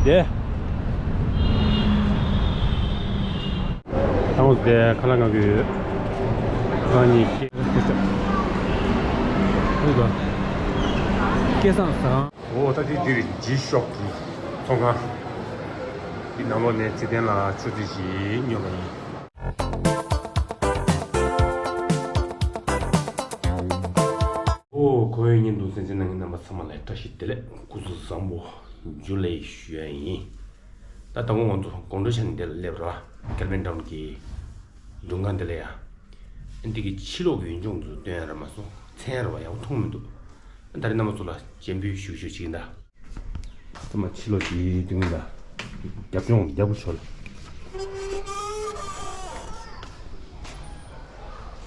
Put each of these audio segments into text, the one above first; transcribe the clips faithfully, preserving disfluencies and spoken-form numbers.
དེ། དང་པོ་དེ་ཁ་ལག་ང་གི་ཁ་ལག་གཉིས་ཀྱི་སྐལ་བཟང་བཟང་། འོ་ད་དེ་འདིར་འགྱིག་ཤོག་གི་ཚོང་ཁང་། འདི་ནང་ལོགས་ནས་ཚེ་བརྟན་ལ་ཆུ་ཚོད་ཞིག་ཉོ་བ་ཡིན། ཨོ། ཁོ་བོའི་བརྙན་ཐུང་གསན་གཟིགས་གནང་མཁན་རྣམ་པ་ཚང་མ་ལ་བཀྲ་ཤིས་བདེ་ལེགས། སྐུ་གཟུགས་བཟང་པོ། འཇུ་ལེ་ཞུ་ཡ་ཡིན། ད་དང་པོ་ང་ཚོ་དགོང་དྲོ་ཆ་ནས་འདི་ལ་སླེབས་ར། ཀེལ་བིན་ཊའུན་གྱི་མགྲོན་ཁང་འདི་ལ་ཡ། འདི་གི་ཕྱི་ལོགས་ཀྱི་ཡུལ་ལྗོངས་ཚོ་སྟོན་ཡ་ར་མ་སོང་། མཚན་ར་བ་ཡག་པོ་མཐོང་མི་འདུག་ད་རེས་རྣམ་པ་ཚོ་ལ་སྤྱན་འབུལ་ཞུ་ཞུ་བྱེད་ཀྱིན་གདའ། ཚང་མ་ཕྱི་ལོགས་ཀྱི་སྟེང་ལ་རྒྱབ་ལྗོངས་རྒྱབ་པོ་ཤོར།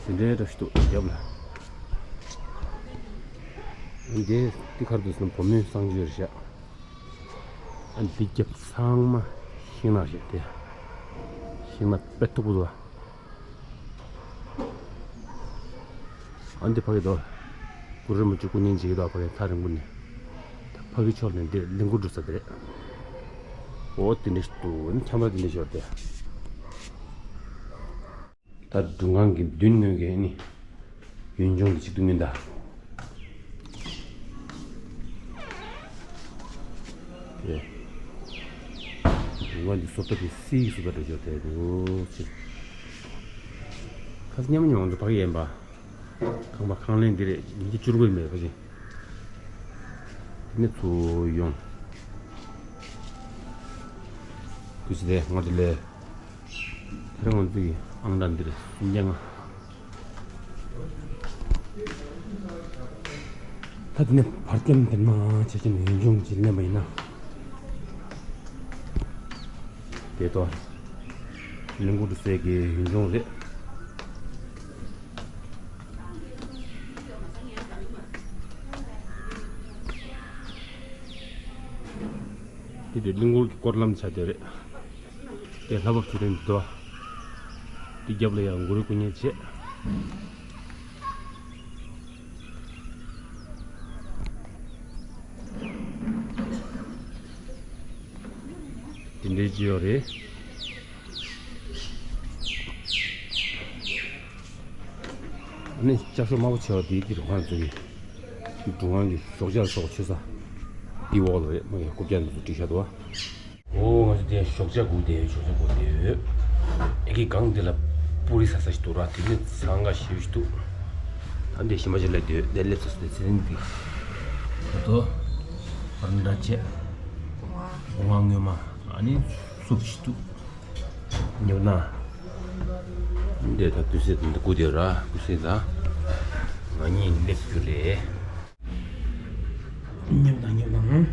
དེ་འདྲའི་འདྲ་ཞིག་འདུག་རྒྱབ་ལ། འདི་འདི་ཁར་དུ་སོང་བུ་མོའི་གསང་སྤྱོད་རེད་ཤག་ཨ་འདི་རྒྱབ་ཚང་མ་ཤིང་ནགས་ཤིག་སྟེ། ཤིང་ནགས་དཔེ་མཐུག་པོ་འདུག་ཨ་འདི་ཕ་གི་དོ། གུ་རུ་རིན་པོ་ཆེ་སྐུ་བརྙན་མཇལ་གི་འདུག་ཕ་གི་ཐག་རིང་པོ་ནས། ད་ཕ་གི་ཕྱོགས་ནས་འདི་ལིང་གུ་འབྲུ་ས་དེ་རེད། འོ་དེ་འདྲ་ཞིག་འདུག་ཨ་ནི་ཁྱམས་ར་དེ་འདྲ་ཞིག་ཡོད་དེ། ད་སྒྲུང་ཁང་གི་མདུན་ངོས་ཀྱི་ནི་ཡུལ་ལྗོངས་འདི་གཅིག་ཏུ་མིན་ད། དེ། སྒྲུང་ཁང་འདི་བཟོ་ལྟ་དེ་སིའི་བཟོ་ལྟ་འདྲ་ཅིག་དེ་འདུག་ཅིག་ཁ་སང་མཉམ་མཉམ་ང་ཚོ་ཕ་གི་ཡིན་པ། ཁང་པ་ཁང་ལན་འདི་རེད། ཉིན་གྱི་བཅུ་དགུ་ཡིན་པས་ཕ་གི། དེ་ནས་ཚུར་ཡོང་། སྐུ་ཞིག་དེ་ང་ཚོ་ལས། དེ་རིང་ང་ཚོ་གི་ཨང་གྲངས་འདི་རེད། སུམ་བརྒྱ་ལྔ། ད་དེ་ནས་བར་ཁྱམས་དེར་མ་ཆ་ཆེན་ཡུལ་ལྗོངས་ཅིག་ལེན་པ་ཡིན་ན། དེ་ལྟོ། ལིང་གུ་འབྲུ་སའི་གི་ཡུལ་ལྗོངས་རེད། དེ་དེ་གླིང་སྐོར་གྱི་སྐོར་ལམ་ཆ་དེ་རེད། དེ་ལྷ་བབས་ཚུལ་ཁྲིམས་འདུག་དེ་རྒྱབ་ལ་ཡང་གུ་རུའི་སྐུ་བརྙན་བྱས། དེ་འདྲའི་ཅི་ཡོད་རེད། ཨ་ནི་ལྕགས་ཤོག་དམར་པོ་ཆེ་བ་དེའི་དེ་རུ་ཁང་ཚོ་ཡིན། སྒྲུང་ཁང་གི་ཞོགས་ཇ་སོགས་མཆོད་ས། དེའི་འོག་ལ་རེད། མ་གི་རྐུབ་བཀྱག་འདི་ཚོ་བསྒྲིགས་བཞག་འདུག་བ། ཨོ་ང་ཚོ་དེ་ཞོགས་ཇ་སྒུག་བསྡད་ཡོད། ཞོགས་ཇ་སྒུག་བསྡད་ཡོད། ཨེ་གི་སྒང་འདི་ལ་པུ་རི་ཟ་ས་ཞིག་འདུག་ར། དེ་ནས་ཚང་ཁ་ཞེ་པོ་ཞིག་འདུག་ད་འདི་ཞིམ་པ་ཞིག་སླེབས་བསྡད་ཡོད། འདི་སླེབས་ཚར་སོང་། དེ་ཚེ་རིང་འདི་ད་དོ་པར་འདྲ་བྱས། སྒོ་ང་ངོ་མ་ཨ་ནི་སུབ་ཞིག་འདུག་ཉོ་ན། འདི་ད་དུས་ཚོད་འདི་སྒུག་བསྡད་ར། དུས་ཚོད་ད་ང་གཉིས་སླེབས་རྒྱུ་རེད། ཉོ་དང་ཉོ་དང་།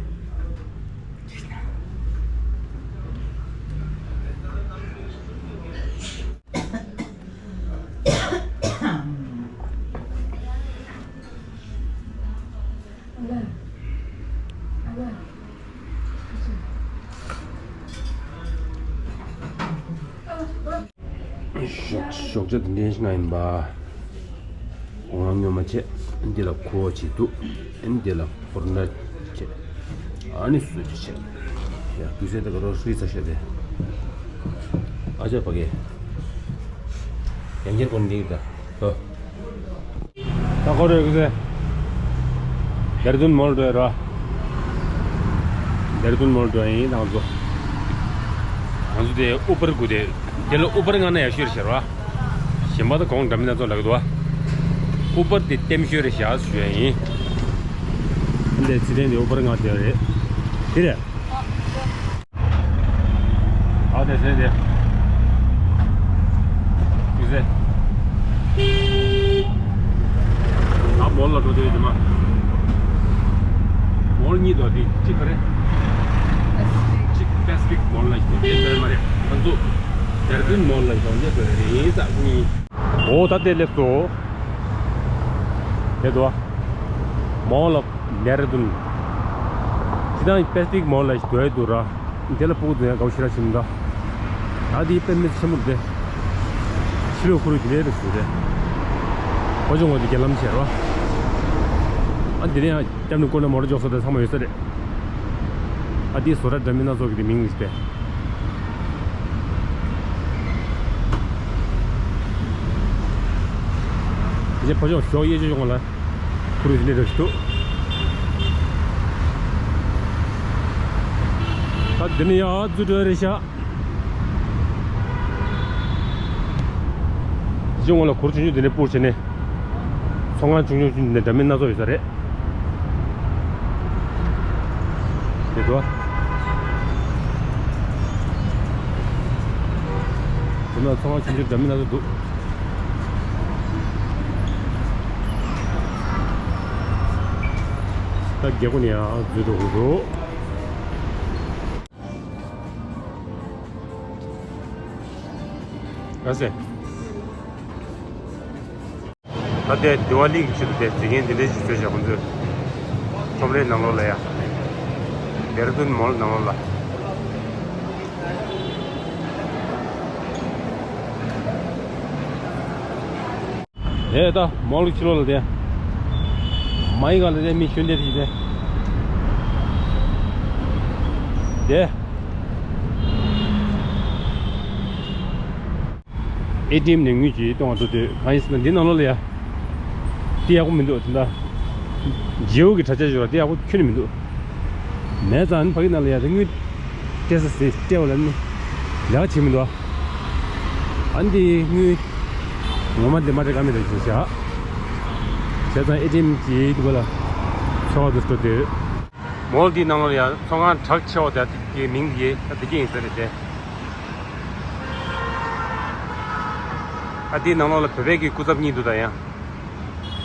ཞོགས་ཞོགས་ཇ་དེ་འདྲའི་ཞིག་ང་ཡིན་པ། སྒོ་ང་ངོ་མ་བྱས། འདི་ལ་ཁུ་བ་ཅིག་འདུག་འདི་ལ་པར་འདྲ་བྱས། ཨ་ནི་སུ་ཅི་བྱས། ཡ་དུས་ཚོད་ད་ག་རོ་ཧྲི་ཚ་ཤ་དེ། ཨ་ཅག་ཕ་གི། ཡང་བསྐྱར་སྐོར་འདི་ད། ཧོ། ད་ཁོ་རེ་གི་ཟེ། ལྡེར་ལྡུན་མོལ་འགྲོ་ཡ་ར། ལྡེར་ལྡུན་མོལ་འགྲོ་ཡ་ཡིན་ང་ཚོ། ང་ཚོ་དེ་ཨུ་པར་སྒུག་དེ། དེ་ལ་ཨུ་པར་མངགས་ན་ཡག་ཤོས་རེད་ཤག་ར། གཞན་པ་ད་གོང་འདྲ་མིན་སྣ་ཚོགས་ལབ་ཀྱི་འདུག་བ། ཨུ་པར་དེ་ལྟེམ་ཤོས་རེད་ཤག་ཞུ་ཡ་ཡིན། འདི་ཚེ་བརྟན་དེ་ཨུ་པར་མངགས་བསྡད་རེད། དེ་རེད། ཨ་དེ་ཟེར་དེ། དེ་ཟེར། ཨ་མོལ་ལ་འགྲོ་དུས་དེ་མ། མོལ་གཉིས་འདུག་དེ་གཅིག་ག་རེ། གཅིག་པེ་སི་ཕིག་མོལ་ལ་ཞིག་འདུག་དེ་ཟེར་མ་རེད། ང་ཚོ་ལྡེར་ལྡུན་མོལ་ལ་ཞིག་འདུག་དེ་ཟེར་རེད་ད་གཉིས། འོ་ད་དེ་སླེབས་སོ། དེ་འདུག་མོལ་ལ་ལྡེར་ལྡུན། ཇི་ལྟར་པེ་སི་ཕིག་མོལ་ལ་ཞིག་འགྲོ་ཡི་འདུག་ར། དེ་ལ་སྤུ་གུ་འཛིན་ཡ་དགའ་པོ་ཞེ་དྲག་བྱུང་ད། ད་དེའི་དཔེ་མི་ཆེན་པོ་དེ། ཕྱི་ལོགས་ཁོར་ཡུག་དེ་འདྲའི་རེད་ཟེར་ཏེ། ཨོ་ཅོ་ངོ་དེ་རྒྱ་ལམ་བྱས་རོ། ཨ་འདི་ནས་ཡང་སྐྱབས་ནས་སྐོར་ལ་མོ་ཊ་འཇོག་ས་དེ་ཚང་མ་ཡོད་ས་རེད། ཨ་དེའི་བཟོ་གྲྭ་འདྲ་མིན་སྣ་ཚོགས་ཀྱི་དེ་མིང་ལ་བྱས་ཏེ། དེ་ཕ་ཕྱོགས་ཞོགས་གཡས་ཕྱོགས་ཡོང་བ་ལ་ཁུ་རུ་དེ་འདྲ་རེ་ཞིག་འདུག་ད་འདི་ནས་ཡར་འཛུལ་འགྲོ་ཡ་རེད་ཤག་གཞི་ངོས་ལ་གུར་ཆུང་ཆུང་འདི་ནས་སྤུར་བྱས་ནས། ཚོང་ཁང་ཆུང་ཆུང་འདི་ནས་འདྲ་མིན་སྣ་ཚོགས་ཡོད་ས་རེད། དེ་འདུག་འདི་ན་ཚོང་ཁང་ཆུང་ཆུང་འདྲ་མིན་སྣ་ཚོགས་འདུག་ད་རྒྱལ་སྒོ་ནས་ཡང་འཛུལ་འགྲོ་དགོས་འདུག་ཨ་ཙི། ད་ལྟའི་དི་ཝ་ལི་གི་ཆེད་དུ་དེ་དེ་གན་འདི་འདྲའི་ཞིག་བཟོས་བཞག་ཁོང་ཚོས། ཁྲོམ་རའི་ནང་ལོགས་ལ་ཡ། ཌེ་ར་ཌུན་མོལ་ནང་ལོགས་ལ། ཨེ་ད་མོལ་གྱི་ཕྱི་ལོགས་ལ་དེ། མ་ཡི་ག་ལ་དེ་མི་ཞོན་དེ་དེ་དེ། དེ། ཨེ་ཊི་ཨེམ་ནས་དངུལ་ཅིག་གཏོང་བ་འགྲོ་དུས་གང་ཡིན་ཟེར་ན་འདི་ནང་ལོགས་ལ་ཡ། དེ་ཡག་པོ་མི་འདུག་དེ་འདྲ། ཇིའོ་གི་དྲ་རྒྱ་ཞུ་བ་དེ་ཡག་པོ་ཁྱོན་ནས་མི་འདུག་མེད་ཙང་ཕ་གི་ནང་ལ་ཡ་དེ་དངུལ་སྤྲད་ས་ཟེར་སྤྲད་པ་ལ་ནི་ལེགས་བྱེད་མི་འདུག་ཨ་འདི་དངུལ་ངོ་མ་འདི་མ་སྤྲད་ཀ་མེད་འདུག་ཅེས་བྱ། བྱས་ཙང་ཨེ་ཊི་ཨེམ་གྱིས་འདི་པ་ལ་ཚོགས་འདུ་སྤྲོ་དེ། མོལ་འདིའི་ནང་ལ་ཡང་ཚོང་ཁང་གྲགས་ཆེ་བ་དེ་དེ་མིང་དེ་ད་དེ་ག་ཡིན་ཟེར་རེད་དེ། ཨ་དེའི་ནང་ལོགས་ལ་བོད་པའི་གི་སྐུ་ཚབ་གཉིས་འདུག་ད་ཡང་།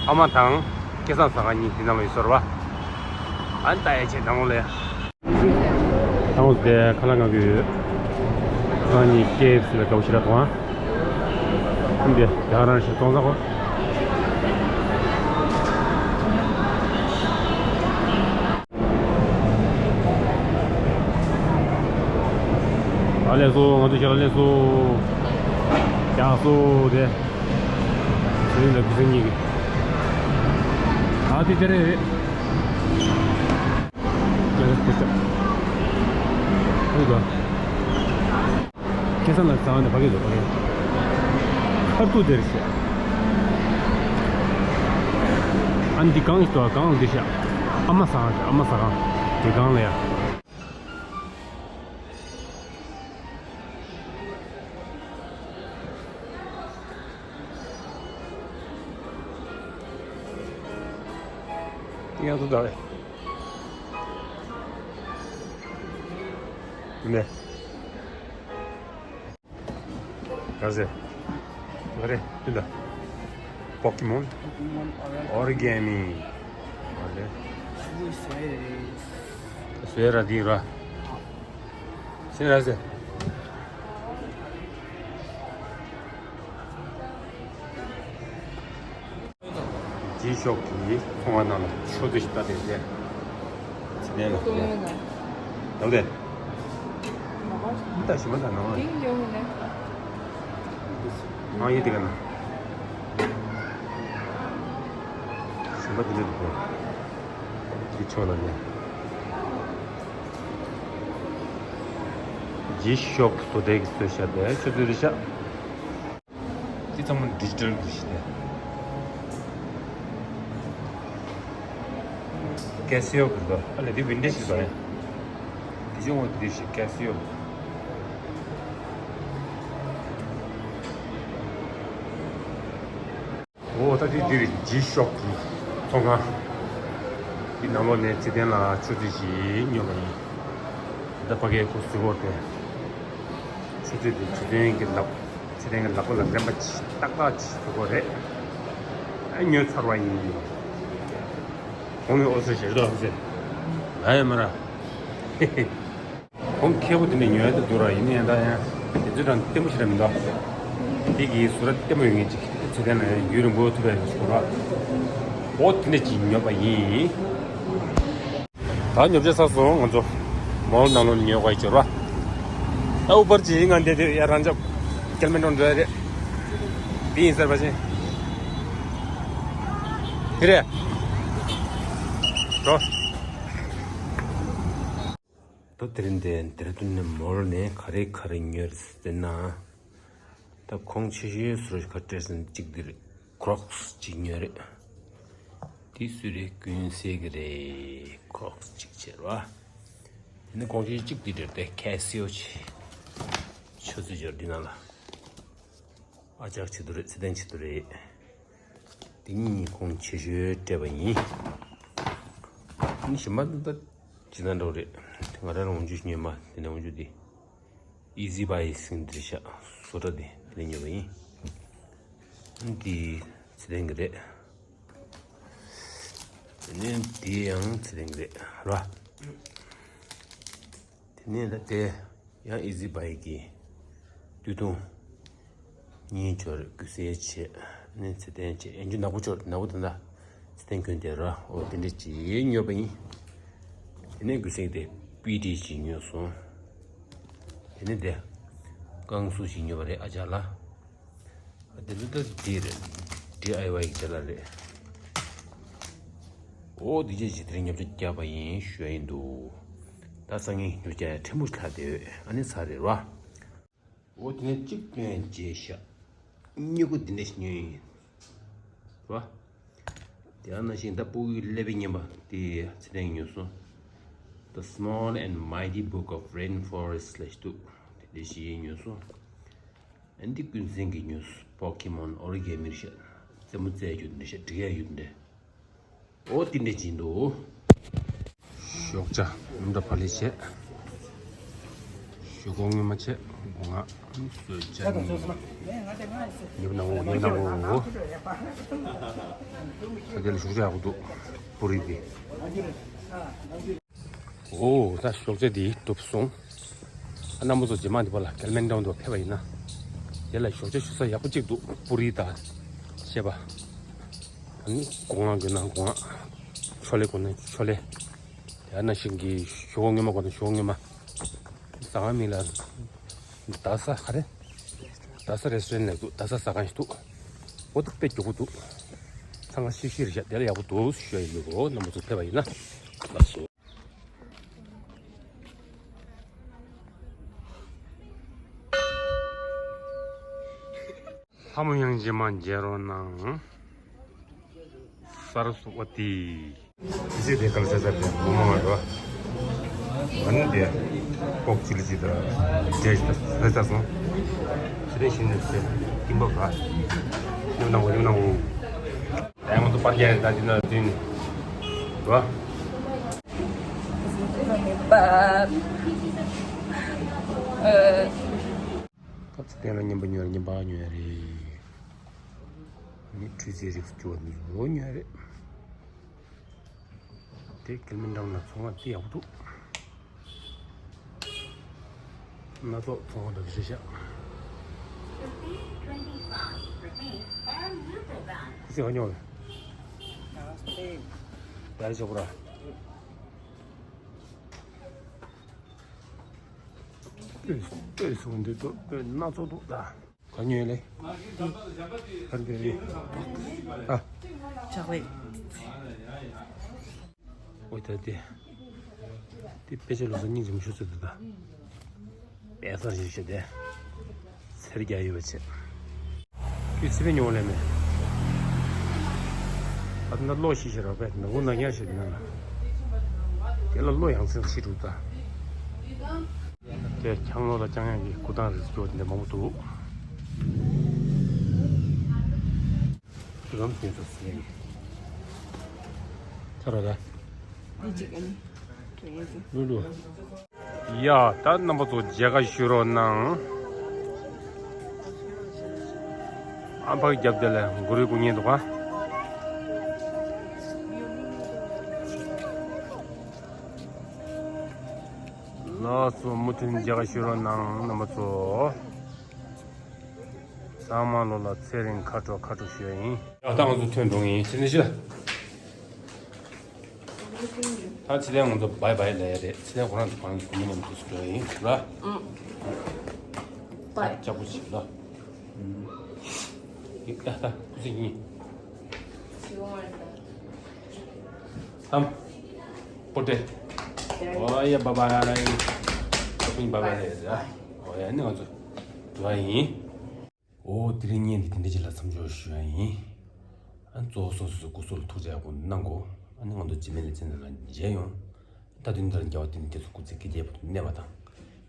ཨ་མ་དང་སྐལ་བཟང་ཟ་ཁང་གཉིས་དེ་ནང་ལ་ཡོད་ཟེར་བ། ཨ་ནི་ལྟ་ཡ་ཆེ་ནང་ལོགས་ལ་ཡ། ཐང་དེ་ཁ་ལག་ང་གི་ཁ་ལག་གཉིས་ཀེ་ཨེཕ་སི་ལ་དགའ་པོ་ཞེ་དྲག་འདུག་ཨ། ཁྱིམ་དེ་རྒྱ་གར་རང་ཞིག་གཏོང་ས་གོ། ཨ་ལས་སོ་ང་ཚོ་ཞལ་ལས་སོ། ཡག་སོ་དེ། ཚེ་རིང་དང་ཁུ་སིམ་གཉིས་ཀྱི། ཨ་དེ་དེ་རེད་རེད། དེ་རེད་དེ་རེད། ཨུ་དང་། ཁེ་སང་ལ་ཚང་ནས་ཕ་གི་བཟོ་པ་རེད། ཁར་ཏུ་དེར་ཤ། ཨ་འདི་གང་ཞིག་ཏུ་གང་འདི་ཤ། ཨ་མ་ཟ་གང་ཤ། ཨ་མ་ཟ་གང་། དེ་གང་ལ་ཡ། ཡང་དུ་ད་རེད། ནས། ག་ཟེ། ག་རེ། དེ་ལ། Pokemon Origami། ག་རེ། སུའི་སེ་རེད། སུའི་ར་དེ་ར། སེ་ར་ཟེ། རྗེས་ཤོག་གི་ཚོང་བ་རྣམས་ལ་ཆུ་དེ་ཞིག་ལྟ་དེ་རེད། ཚེ་བརྟན་ལ་རེད། ལབ་དེ། ད་ཞིམ་པ་དང་ནང་། ཨང་ཡི་དེ་ག་ན། ཞིམ་པ་དེ་འདྲ་འདུག་གོ། དེ་ཆོག་ལ་རེད། རྗེས་ཤོག་བཟོ་གྲྭའི་གི་བཟོས་བཞག་པའི་ཆུ་ཚོད་རེད་ཤག་འདི་ཚང་མ་ཌི་ཇི་ཊལ་གྱི་ཞིག་རེད། ཀེ་སི་ཨོ་གི་འདུག་ཨ་ལས་འདི་ཝིན་ཊེ་ཇི་ཞིག་རེད། འདི་ཅུང་བ་འདི་ཞིག་ཀེ་སི་ཨོ། འོ་ད་འདི་འདི་རེད། རྗེས་ཤོག་གི་ཚོང་ཁང་། འདི་ནང་ལོགས་ནས་ཚེ་བརྟན་ལ་ཆུ་ཚོད་ཞིག་ཉོ་བ་ཡིན། ད་ཕ་གའི་ཁོ་གཟུགས་སྐོར་དེ། ཆུ་ཚོད་དེ་ཆུ་ཚོད་ཀྱི་ལག་ཚེ་བརྟན་གྱི་ལག་པ་ལ་རན་པ་ཅིག་ཏག་ཏག་ཅིག་ཐུག་གོ་རེད། ཨ་ཉོས་ཚར་བ་ཡིན། ཁོང་གི་ཨོ་སི་ཞེ་དྲག་ཟེར། ལ་ཡ་མ་ར། ཁོང་ཁེ་པོ་དེ་ནས་ཉོས་ཏེ་འདུག་ར། ཡིན་ནའི་ད་ཡང་དེ་ཚོ་དང་ལྟད་མོ་ཞིག་ར་མི་འདུག་དེ་གི་བཟོ་གྲྭ་ལྟད་མོ་ཡོད་ངེས་ཅིག་ཚེ་བརྟན་ལ་ཡུན་རིང་པོ་ཐུག་པའི་བཟོ་གྲྭ། ཨོ་དེ་འདྲ་ཅིག་ཉོས་པ་ཡིན། ད་ཉོ་ཆ་ཚར་སོང་། ང་ཚོ་མོལ་ནང་ལོགས་ཉོ་དགོས་འབྱོར་བ། ཨ་ཨུ་པར་ཅིག་ང་འདི་དེ་ཡར་རང་འཇབ་སྐྱེལ་མེད་འགྲོ་འགྲོ་ཡ་རེད། འདི་ཡིན་ཟེར་བ་ཅིན་དེ་རེད། འགྲོ། དེ་རིང་འདིར་ཏུ་ནས་མོལ་ནས་ག་རེ་ག་རེ་ཉོས་རེད་ཟེར་ན། ད་གོང་ཆེ་ཤོས་སུ་རེད་ག་སྤྲད་ཟིན་གཅིག་འདིར་ཀྲོག་སི་གཅིག་ཉོས་རེད། དེ་སུ་རེད་ཀུན་གསལ་གི་རེད། ཀྲོག་སི་གཅིག་བྱས་ར། དེ་ནས་གོང་ཆེ་གཅིག་དེ་འདྲ་དེ་ཁ་སེའུ་ཆེ། ཆུ་ཚོད་འབྱོར་འདི་ནང་ལ། ཨ་ཅག་ཆེད་དུ་རེད། ཚེ་བརྟན་ཆེད་དུ་རེད། དེ་གཉིས་གོང་ཆེ་ཤོས་སྤྲད་པ་ཡིན། ཨ་ནི་གཞན་པ་འདི་ད་ཇི་ལྟར་འགྲོ་རེད། ང་རང་ལ་འོང་ཆུ་ཉོས་མ་དེ་ནས་འོང་ཆུ་དེ། ཨི་ཟི་བྷའི་ཟེར་འདིར་ཤག་བཟོ་གྲྭ་དེ་དེ་ལས་ཉོས་པ་ཡིན། ཨ་ནི་དེ་ཚེ་བརྟན་གི་རེད། དེ་ནས་དེ་ཡང་ཚེ་བརྟན་གི་རེད་ར། དེ་ནས་ད་དེ་ཡང་ཨི་ཟི་བྷའི་གི་དུས་ཐུང་གཉིས་འབྱོར་རེད། ཀུན་གསལ་བྱས། ཨ་ནི་ཚེ་བརྟན་བྱས། ཡང་ཅུ་ནག་པོ་འབྱོར། ནག་པོ་ད་ལྟ་ཚེ་བརྟན་གྱོན་དེ་ར། འོ་དེ་འདྲ་ཅིག་ཉོས་པ་ཡིན། དེ་ནས་ཀུན་གསལ་དེ་པི་ཏི་ཅིག་ཉོས་སོང་། དེ་ནས་དེ་ཀང་སུ་ཞིག་ཉོས་པ་རེད་ཨ་ཅག་ལ། དེ་ཚོ་ད་འདི་རེད། ཌི་ཨའི་ཝའི་གི་ཅ་ལག་རེད། འོ་འདི་རྗེས་ཅིག་དེ་རིང་ཉོ་ཆ་བརྒྱབ་པ་ཡིན་ཞུ་ཡ་ཡིན་འདུག་ད་སང་ཉིན་ཉོ་ཆ་ཡ་ཕྲན་བུ་ལྷག་བསྡད་ཡོད། ཨ་ནི་ཚར་རེད་ར། འོ་དེ་ནས་གཅིག་སྟོན་བྱས་ཤག་གཉིས་པོ་འདི་འདྲ་ཞིག་ཉོས་ཡིན་ར། དེ་ནང་བཞིན་ད་ཕྲུ་གུའི་ཀླད་པའི་རྔན་པ་དེ་ཚེ་བརྟན་ཉོས་སོང་། The Small and Mighty Book of Rainforest ལབ་ཞིག་འདུག་དེ་འདྲ་ཞིག་ཉོས་སོང་། ཨ་ནི་ཀུན་གསལ་གྱི་ཉོས་སོང་། པོ་ཀི་མོན་ཨོ་རི་གེ་མི་རེད་ཤག་རྩེད་མོ་རྩེ་རྒྱུ་འདྲ་ཤག་འགྲིག་ཡ་ཡོད་འདྲ། འོ་དེ་འདྲ་ཅིག་འདུག་ཞོགས་ཇ་སྣུམ་དང་བག་ལེབ་བྱས། ཞོག་ཁོག་སྔོན་མ་བྱས། སྒོ་ང་གསོལ་ཇ་གཉིས། ཉིབ་ནང་འོ་ཉིབ་ནང་འོ། ད་དེ་ལ་ཞོགས་ཇ་ཡག་པོ་འདུག་པུ་རི་དེ། འོ་ད་ཞོགས་ཇ་དེ་གྲུབ་སོང་། ཨ་རྣམ་པ་ཚོ་རྗེས་མ་འདི་པ་ལ་ཀལ་མན་ཌའུ་དུ་ཕེབས་པ་ཡིན་ན། དེ་ལ་ཞོགས་ཇ་ཞུ་ས་ཡག་པོ་གཅིག་འདུག་པུ་རི་དང་ཤེས་པ། ཨ་ནི་སྒོ་ང་དགོས་ན་སྒོ་ང་། ཆོ་ལེ་དགོས་ན་ཆོ་ལེ། དེ་ནང་བཞིན་གྱི་ཞོག་ཁོག་སྔོན་མ་དགོས་ན་ཞོག་ཁོག་སྔོན་མ། ཟ་ཁང་མིང་ལ་རྡ་ས་ག་རེ། རྡ་ས་རེ་སི་ཊོ་རན་ལབ་འདུག་རྡ་ས་ཟ་ཁང་ཞིག་འདུག་འོ་ད་དཔེ་མགྱོགས་པོ་འདུག་འཚང་ཁ་ཤིག་ཤིག་རེད་ཤག་དེ་ལ་ཡག་པོ་འདུག་ཞུ་ཡ་ཡིན་འདུག་རྣམ་པ་ཚོ་ཕེབས་པ་ཡིན་ན་ལགས་སོ། ལྷ་མོ་ཡང་རྗེས་མ་མཇལ་རོགས་གནང་། སར་སུ་བ་ཏི། ཅི་ཅི་དེ་ག་ལ་ཟེར་ཟེར་དེ་མོ་མོ་ང་འགྲོ། ཨ་ནི་དེ་ཀོག་ཅི་ལི་ཅི་དང་འབྲས་ཅི་དང་ཟེར་ཟ་སོང་། ཞི་ལི་ཞི་ནི་ཟེར་ཀིམ་པ་ག་ཉོ་ནང་འོ་ཉོ་ནང་འོ། ད་ང་ཚོ་པར་རྒྱག་ད་ཅི་ན་དུས་ནི་རོ། ད་ཚེ་བརྟན་ལ་རྔན་པ་ཉོས་རེད། རྔན་པ་ཉོས་རེད། ནི་འཕྲུལ་རྩལ་རིགས་སུ་གྱུར་པ་འདི་ཚོ་ཉོས་རེད། དེ་ཀལ་མན་ཌའུ་ལ་ཚོང་བ་དེ་ཡག་པོ་འདུག་སྣ་ཚོགས་ཚོང་བ་འདྲ་ཞིག་རེད་ཤག་ཁུ་སིམ་ག་ཉོ་བས། ཡ་རེ་ཆོག་པ་ར། སྤོས་སྤོས་སུ་འདི་ཚོ་སྤོས་སྣ་ཚོགས་འདུག་ད། ག་ཉོས་ལེ། ག་རེ་ཨ། ཅོག་ལེ། འོ་ད་དེ། དེ་དཔེ་ཆ་ལོ་ས་སྙིང་རྗེ་མོ་ཞུ་ཚོད་འདུག་ད། དཔེ་ས་ཞིག་ཞུ་དེ། སེར་རྒྱག་ཡོད་པ་བྱས། ཁྱོད་ཚེ་བའི་ཉོ་ལེ་མེད། ད་ལྟ་གློག་ཤིག་ཤིག་རོགས་པས་ནག་པོ་ནག་ཉག་ཞིག་ན་ལ། དེ་ལ་གློག་ཡང་སེ་ཤི་འགྲོ་ད། དེ་ཆང་ལོ་ལ་ཅང་ཡང་གི་སྐུ་ཐང་རིས་སྐྱོ་དེ་འདྲ་མང་པོ་འདུག་ཚུལ་ལམ་ཞུས་སོ་ཟེར། ཐ་ར་ར། འདི་གཅིག་ཨ་ནི། ལུ་ལུ། ཡ་ད་རྣམ་པ་ཚོ་མཇལ་ཁ་ཞུ་རོགས་གནང་། ཨམ་ཕག་རྒྱབ་དེ་ལ་གུ་རུའི་སྐུ་བརྙན་འདུག་ག་ལགས་སོ། མུ་མཐུད་མཇལ་ཁ་ཞུ་རོགས་གནང་རྣམ་པ་ཚོ། ཚང་མ་ལོ་ལ་ཚེ་རིང་ཁ་དྲོ་ཁ་དྲོ་ཞུ་ཡ་ཡིན། ཡག་ད་ང་ཚོ་ཐོན་འགྲོ་ངེས་ཡིན་ཕྱི་ནས་ཤི། ད་ཚེ་རིང་ང་ཚོ་བའི་བའི་ལབ་ཡ་རེད། ཚེ་རིང་ཁོ་རང་ཚོ་གང་གི་བུ་མོ་མཉམ་དུ་སུ་འགྲོ་ཡ་ཡིན་ར། ཨང་། བའི། ལྕགས་པོ་ཞིག་ལ། ཡིག་ད་ད་ཁུ་སིམ་གཉིས། ཨམ། པོ་ཏེ། ཨོ་ཡ་བ་བའི། ཁྱོད་ཉིད་པ་པ་རེད་ཟེར། ཨོ་ཡ་ནི་ང་ཚོ་འགྲོ་བ་ཡིན། ཨོ་དེ་རིང་བརྙན་འདི་དེ་འདྲ་ཅིག་ལ་མཚམས་འཇོག་ཞུ་ཡ་ཡིན། ཨ་གཙོ་བོ་སོ་སོ་སོ་སྐུ་གཟུགས་ལ་ཐུགས་ཅག་པོ་གནང་གོ། ཨ་ནི་ང་ཚོ་རྗེས་མའི་ལེ་ཚན་ནང་ལ་མཇལ་ཡོང་། ད་དུང་འདིར་རྒྱལ་བ་དོན་གྱི་རྒྱ་མཚོ་སྐུ་ཚེ་བསྐལ་བརྒྱའི་བར་དུ་གནས་པ་དང་།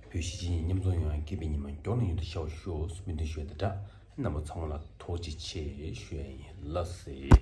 བོད་གཞིས་བྱེས་གཉིས་མཉམ་འཛོམས་ཡོང་ཡང་། སྐྱིད་པའི་ཉི་མ་མགྱོགས་ནས་ཡོང་དུ་ཤར་བ་ཤོག་ཟེར་སྨོན་འདུན་ཞུ་ཡ་དང་སྦྲགས། རྣམ་པ་ཚང་མ་ལ་ཐུགས་རྗེ་ཆེ་ཞུ་ཡ་ཡིན་ལགས་སེ།